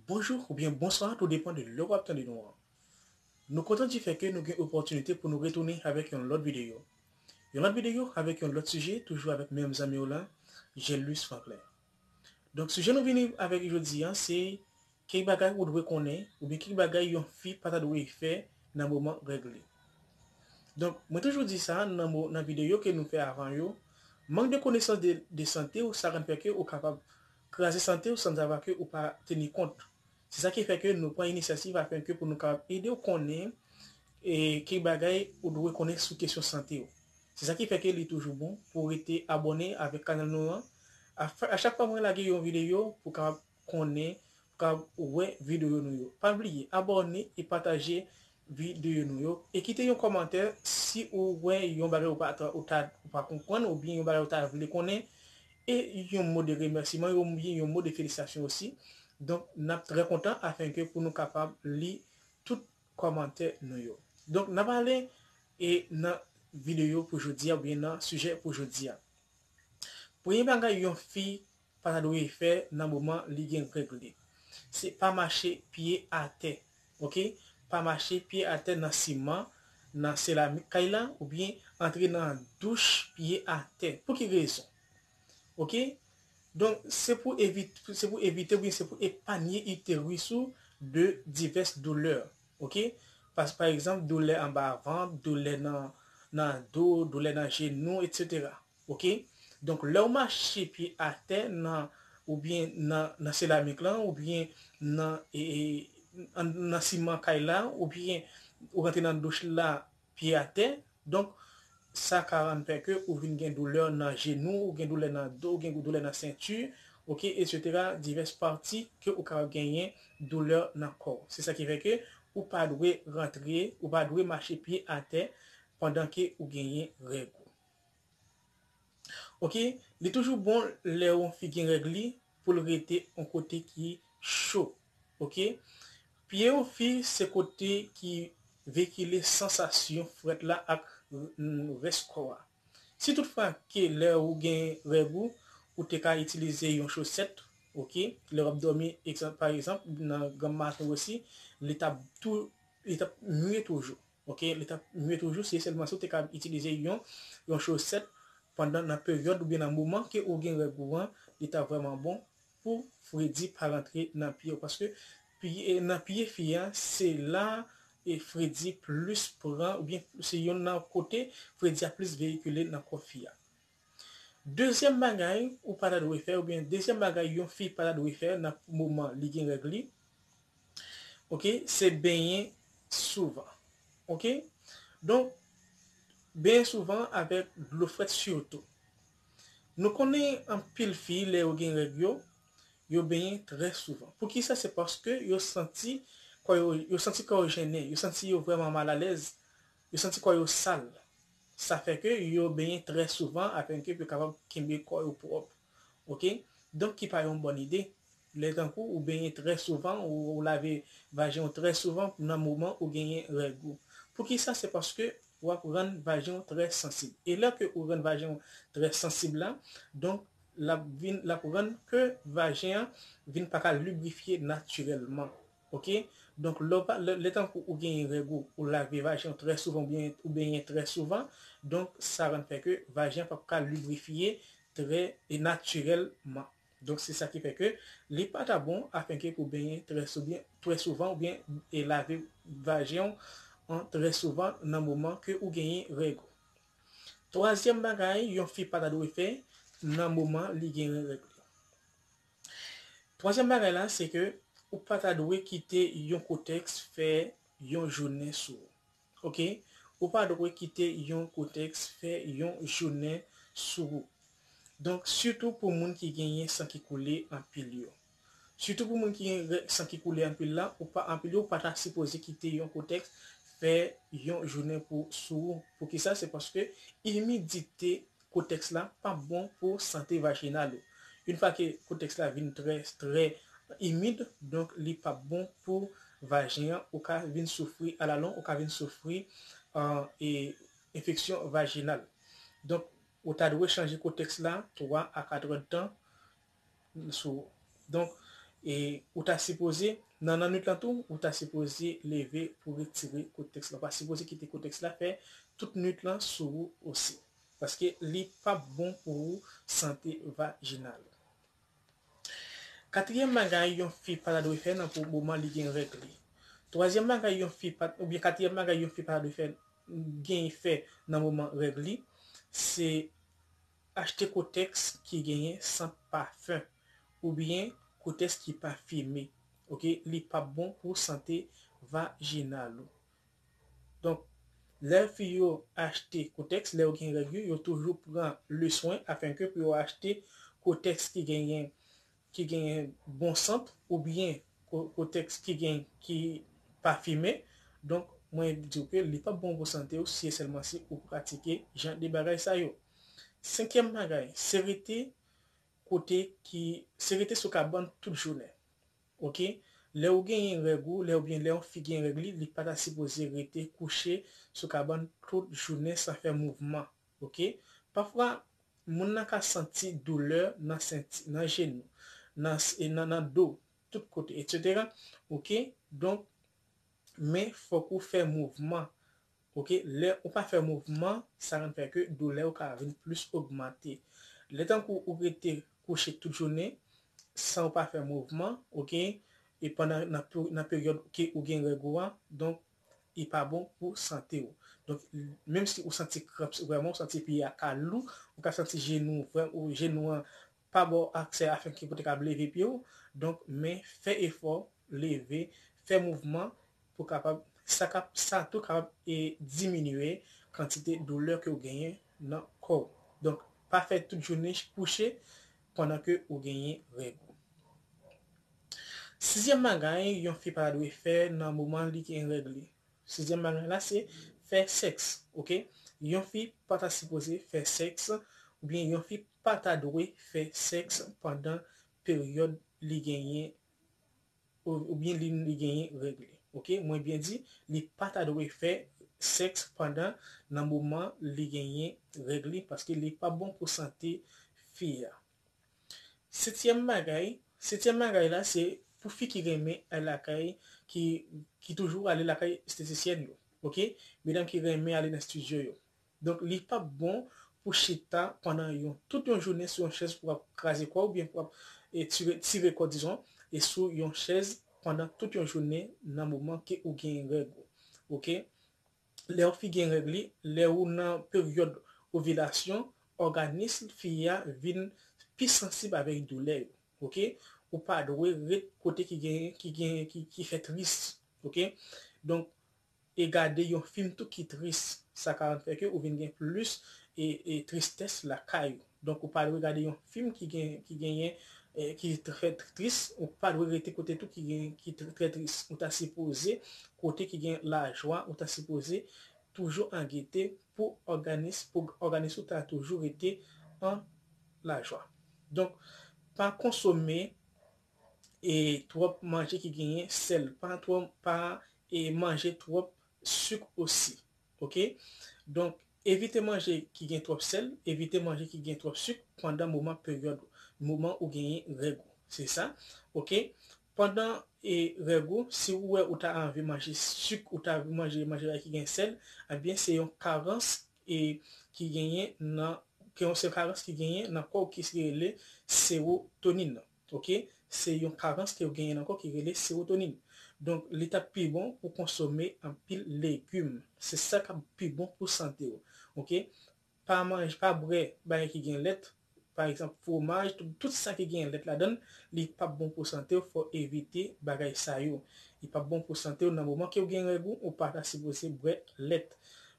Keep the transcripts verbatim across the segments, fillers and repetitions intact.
Bonjou oubyen bonswa, tou depan de lè w ap tande nou an. Nou kontan di fè ke nou gen opòtinite pou nou retounen avèk yon lòt videyo. Yon lòt videyo avèk yon lòt sijè, toujou avèk menm zanmi w lan, Gelus Franklin. Donk, sijè nou vini avèk jodi a, se ki bagay ou dwe konnen, oubyen ki bagay yon fi pa ta dwe fè nan moman règ li. Donk, mwen toujou di sa nan mo, nan videyo ke nou fè avan yo, mank de konesans de, de sante w, sa konn fè ke ou kapab kraze sante w sanzava ke ou pa teni kont. Se sa ki fè ke nou pran inisyativ afenke pou nou kapab ede w konnen e ki bagay ou dwe konnen sou kesyon sante w. Se sa ki fè ke li toujou bon pou w rete abòne avèk kanal nou an. A, a chak fwa mwen lage yon videyo, pou w kapab konnen, pou w kapab wè videyo nou yo. Pa bliye, abòne e pataje videyo nou yo. E kite yon kòmantè si ou wè yon bagay ou pa, ou ta, ou pa konprann, oubyen yon bagay ou ta vle konnen. E yon mo de remèsiman, oubyen yon mo de felisitasyon osi. Donk, n ap trè kontan afenke pou nou kapab li tout kòmantè nou yo. Donk, n ap ale e nan videyo pou jodi a, oubyen nan sijè pou jodi a. Premye bagay yon fi pa ta dwe fè nan moman li gen règ li, se pa mache pye atè, oke? Pa mache pye atè nan siman, nan seramik kay la, oubyen antre nan douch pye atè. Pou ki rezon? Oke? Donk, se pou evit-, se pou evite oubyen se pou epanye iteris ou de divès doulè. Oke? Pas, pa egzanp, doulè anba vant, doulè nan, nan do, doulè nan jenou, etsetera. Oke? Donk, lè w mache pye atè nan, oubyen nan, nan seramik lan, oubyen nan, e, e, an, nan siman kay la, oubyen ou rantre nan douch la pye atè, donk, sa ka rann fè ke ou vin gen doulè nan jenou, ou gen doulè nan do, ou gen doulè nan senti, oke, etsetera, divès pati ke ou ka genyen doulè nan kò w. Se sa ki fè ke ou pa dwe rantre, ou pa dwe mache pye atè pandan ke ou genyen règ ou. Oke, li toujou bon lè yon fi gen règ li pou l rete yon kote ki cho. Oke, pye yon fi se kote ki vekile sansasyon frèt la ak, mm, rès kò a. Si toutfwa ke lè ou gen règ ou, ou te ka itilize yon chosèt, oke, lè w ap dòmi, egzanp, pa egzanp, nan granm maten osi, li t ap tou, li t ap mye toujou. Oke, li t ap mye toujou, se sèlman si w te ka itilize yon, yon chosèt pandan nan peryòd oubyen nan moman ke ou gen règ ou an, li t ap vrèman bon pou fredi pa rantre nan pye w. Paske pye, nan pye fi a, se la e fredi plis pran, oubyen se yonn nan kote fredi a plis veyikile nan kò fi a. Dezyèm bagay ou pa ta dwe fè, oubyen dezyèm bagay yon fi pa ta dwe fè nan moman li gen règ li, oke, se benyen souvan. Oke? Donk, benyen souvan avèk dlo frèt sitou. Nou konnen anpil fi, lè yo gen règ yo, yo benyen trè souvan. Poukisa? Se paske yo santi kò yo, yo santi kò yo jennen, yo santi yo vrèman malalèz, yo santi kò yo sal. Sa fè ke yo benyen trè souvan afenke pou yo kapab kenbe kò yo pwòp. Oke? Donk, ki pa yon bòn ide. Lè tankou ou benyen trè souvan, ou, ou lave vajen w trè souvan nan moman ou genyen règ ou. Poukisa? Se paske w ap rann vajen w trè sansib. E lè ke ou rann vajen w trè sansib la, donk, l ap vin, l ap rann ke vajen an vin pa ka librifye natirèlman. Oke? Donk, lè w pa, lè, lè tankou ou genyen règ ou, ou lave vajen w trè souvan oubyen ou benyen trè souvan, donk, sa rann fè ke vajen an p ap ka librifye trè e natirèlman. Donk, se sa ki fè ke li pa ta bon afenke pou benyen trè soubyen, trè souvan oubyen e lave vajen w an trè souvan nan moman ke ou genyen règ ou. Twazyèm bagay yon fi pa ta dwe fè nan moman li genyen règ li. Twazyèm bagay la, se ke ou pa ta dwe kite yon kotèks fè yon jounen sou ou. Oke? Ou pa dwe kite yon kotèks fè yon jounen sou ou. Donk, sitou pou moun ki genyen san ki koule anpil yo. Sitou pou moun ki gen rè-, san ki koule anpil la, ou pa, anpil yo, ou pa ta sipoze kite yon kotèks fè yon jounen pou, sou ou. Poukisa? Se paske imidite kotèks la p ap bon pou sante vajinal ou. Yon fwa ke kotèks la vin trè, trè imid, donk li p ap bon pou vajen an, ou ka vin soufri alalon, ou ka vin soufri, euh, e, enfeksyon vajinal. Donk, ou ta dwe chanje kotèks la twa a kat èdtan sou ou. Donk, E ou ta sipoze, nan, nan nwit lan tou, ou ta sipoze leve pou retire kotèks la. Ou pa sipoze kite kotèks la fè tout nwit lan sou ou osi. Paske li p ap bon pou ou sante vajinal ou. Katriyèm bagay yon fi pa ta dwe fè nan pou moman li gen règ li. Twazyèm bagay yon fi pa, oubyen katriyèm bagay yon fi pa ta dwe fè, gen fè nan moman règ li, se achte kotèks ki genyen sant pafen oubyen kotèks ki pafime. Oke, li p ap bon pou sante vajinal ou. Donk, lè fi yo achte kotèks, lè yo gen règ yo, yo toujou pran le swen afenke pou yo achte kotèks ki genyen, ki genyen bon sant oubyen ko-, kotèks ki gen, ki pafime. Donk, mwen di w ke li p ap bon pou sante w si e sèlman si ou pratike jan de bagay sa yo. Senkyèm bagay, se rete kote ki, se rete sou kabann tout jounen. Oke? Lè ou genyen règ ou, lè oubyen lè yon fi gen règ li, li pa ta sipoze rete kouche sou kabann tout jounen san fè mouvman. Oke? Pafwa, moun nan ka santi doulè nan senti, nan jenou, nan, s- e nan, nan do, tout kote, etsetera. Oke? Donk, men fòk ou fè mouvman. Oke, lè ou pa fè mouvman, sa rann fè ke doulè ou ka vin plis ogmante. Lè tankou ou rete kouche tout jounen san ou pa fè mouvman, oke, e pandan nan, pe- nan peryòd ke ou gen règ ou a, donk, li pa bon pou sante ou. Donk, menm si ou santi kranp, vrèman, ou santi pye a ka lou, ou ka santi jenou, vrè- ou jenou an pa ba w aksè afenke pou te kab leve pye w. Donk, men fè efò, leve, fè mouvman pou kapab, sa, ka, sa tou kapab e diminye kantite doulè ke w genyen nan kò w. Donk, pa fè tout jounen kouche pandan ke ou genyen règ ou. Sizyèm bagay yon fi pa ta dwe fè nan moman li gen règ li. Sizyèm bagay la se fè sèks, oke? Yon fi pa ta sipoze fè sèks, oubyen yon fi pa ta dwe fè sèks pandan peryòd li genyen, ou- oubyen li, li genyen règ li. Oke? Mwen byen di, li pa ta dwe fè sèks pandan, nan moman li genyen règ li, paske li pa bon pou sante fi a. Setyèm bagay, setyèm bagay la, se pou fi ki renmen al lakay, ki, ki toujou ale lakay estetisyèn yo, oke? Medam ki renmen ale nan estidyo yo. Donk, li p ap bon pou chita pandan yon, tout yon jounen sou yon chèz pou w ap kraze kò w, oubyen pou w ap, e, tire, tire kò, dizon, e sou yon chèz pandan tout yon jounen nan moman ke ou gen règ ou. Oke? Lè yon fi gen règ li, lè ou nan peryòd ovilasyon, òganis fi a vin pi sansib avèk doulè yo. Oke? Ou pa dwe ret kote ki gen, ki gen, ki, ki fè tris. Oke? Donk, e gade yon fim tou ki tris. Sa ka rann fè ke ou vin gen plis e, e tristès lakay ou. Donk, ou pa dwe gade yon fim ki gen, ki genyen, e, ki trè tris. Ou pa dwe rete kote tou ki gen, ki trè, trè tris. Ou ta sipoze kote ki gen lajwa, ou ta sipoze toujou an gete pou òganis, pou òganis ou ta toujou rete an lajwa. Donk, pa konsome e twòp manje ki genyen sèl, pa twòp, pa e manje twòp sik osi. Oke? Donk, evite manje ki gen twòp sèl, evite manje ki gen twòp sik pandan moman peryòd ou, moman ou genyen règ ou. Se sa. Oke? Pandan e règ ou, si ou wè ou ta anvi manje sik, ou ta anvi manje, manje bagay ki gen sèl, ebyen se yon karans e ki genyen nan, ke yon se karans ki genyen nan kò w ki se rele sewotonin. Oke? Se yon karans ke w genyen nan kò ki rele sewotonin. Donk, li t ap pi bon pou konsome anpil legim. Se sa k ap pi bon pou sante w. Oke? Pa manje, pa bwè bagay ki gen lèt, pa egzanp, fwomaj, tout, tout sa ki gen lèt ladan l, li p ap bon pou sante w, fò w evite bagay sa yo. Li p ap bon pou sante w nan moman ke w gen règ ou, ou pa ta sipoze bwè lèt.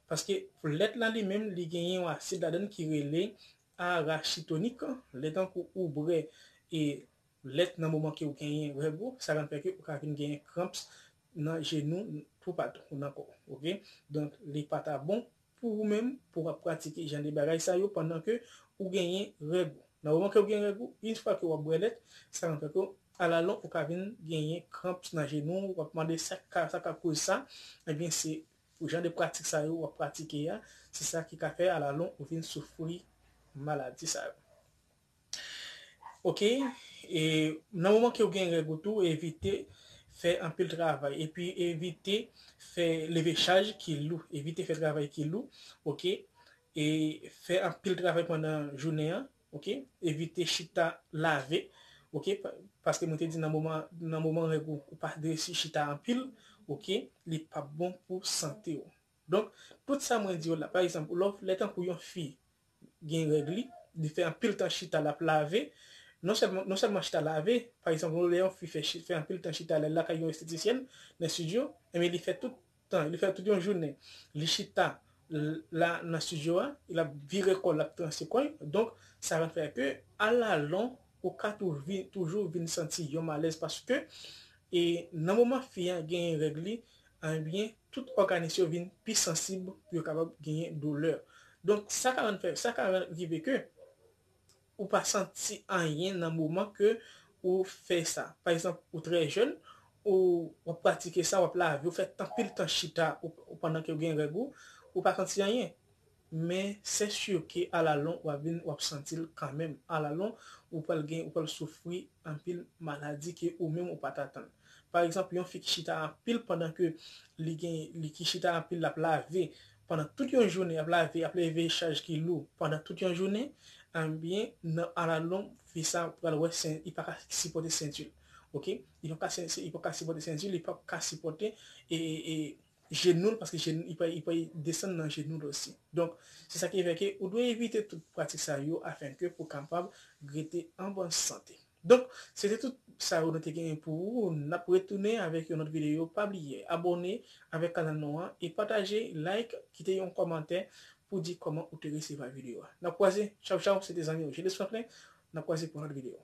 Paske lèt la li menm, li genyen yon asid ladan l ki rele arachitonik. Lè tankou ou bwè e lèt nan moman ke w genyen règ ou, sa ka fè ke ou ka vin genyen cramps nan jenou, toupatou nan kò w, oke? Donk, li pa ta bon pou ou menm, pou w ap pratike jan de bagay sa yo pandan ke ou genyen règ ou. Nan moman ke w gen règ ou, yon fwa ke w ap bwè lèt, sa ka fè ke alalon ou ka vin genyen cramps nan jenou, w ap mande sa ka, sa ka koz sa, ebyen se pou jan de pratik sa yo w ap pratike a, se sa ki ka fè alalon ou vin soufri maladi sa yo. Oke, E nan moman ke w gen règ ou tou, evite fè anpil travay. Epi evite fè leve chaj ki lou. Evite fè travay ki lou, oke? E fè anpil travay pandan jounen an, oke? Evite chita lave, oke? Pa- Paske mwen te di nan moman, nan moman règ ou, ou pa dwe chita anpil, oke? Li p ap bon pou sante w. Donk, tout sa mwen di w la, pa egzanp, lè w- lè tankou yon fi gen règ li, li fè anpil tan chita l ap lave, non sèlman, non sèlman chita lave, pa egzanp, lè yon fi fè, chi- fè anpil tan chita l lakay yon estetisyèn, nan estidyo, ebyen li fè tout tan, li fè tout yon jounen, li chita l- la nan estidyo a, l ap vire kò l, l ap transe kò l. Donk, sa va fè ke, alalon, ou ka tou- vi- toujou vin santi yon malèz paske, e nan moman fi a genyen règ li, ebyen, tout òganis yo vin pi sansib pou yo kapab genyen doulè. Donk, sa ka rann fè, sa ka rann rive ke ou pa santi anyen nan moman ke ou fè sa. Pa egzanp, ou trè jèn, ou w ap pratike sa, w ap lave, ou fè anpil tan chita ou, ou pandan ke w gen règ ou, ou pa santi anyen. Men se si ke alalon w ap vin, w ap santi l kanmenm. Alalon, ou pral gen, ou pral soufri anpil maladi ke ou menm ou pa t atann. Pa egzanp, yon fi ki chita anpil pandan ke li gen, li ki chita anpil, l ap lave, pandan tout yon jounen, ap lave, ap leve chaj ki lou pandan tout yon jounen, ebyen, nan alalon, fi sa pral wè sen- li pa ka sipòte senti l. Oke? Li pa ka sen- li pa ka sipòte senti l, li pa ka sipòte e, e, e jenou l, paske jenou, li pa, li pa desann nan jenou l osi. Donk, se sa ki fè ke ou dwe evite tout pratik sa yo afin ke pou kapab rete an bòn sante. Donk, se te tout sa yo nou te genyen pou ou. N ap retounen avèk yon lòt videyo. Pa bliye abòne avèk kanal nou an e pataje, like, kite yon kòmantè pou di kòman ou te resevwa videyo a. N ap kwaze. Tchaw, tchaw. Se te zanmi w, Julius Franklin. N ap kwaze pou yon lòt videyo.